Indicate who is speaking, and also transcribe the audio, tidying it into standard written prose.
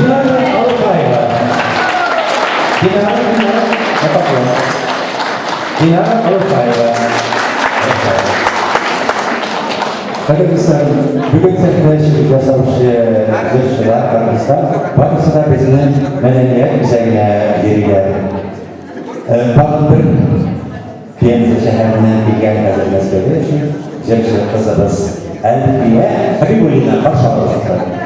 Speaker 1: Динара Алыкаева. Динара, Динара, на поклон. Динара Алыкаева. Кадерле дуслар, бүген сәхнәдә чыгыш ясаучы җырчылар, артистлар барысы да безнең мәдәният үзәгенә йөриләр. Тагын бер Пенза шәһәреннән килгән хәзер Мәскәүдә яши җырчы кызыбыз Әлфия Хәбибуллина каршы алыгыз.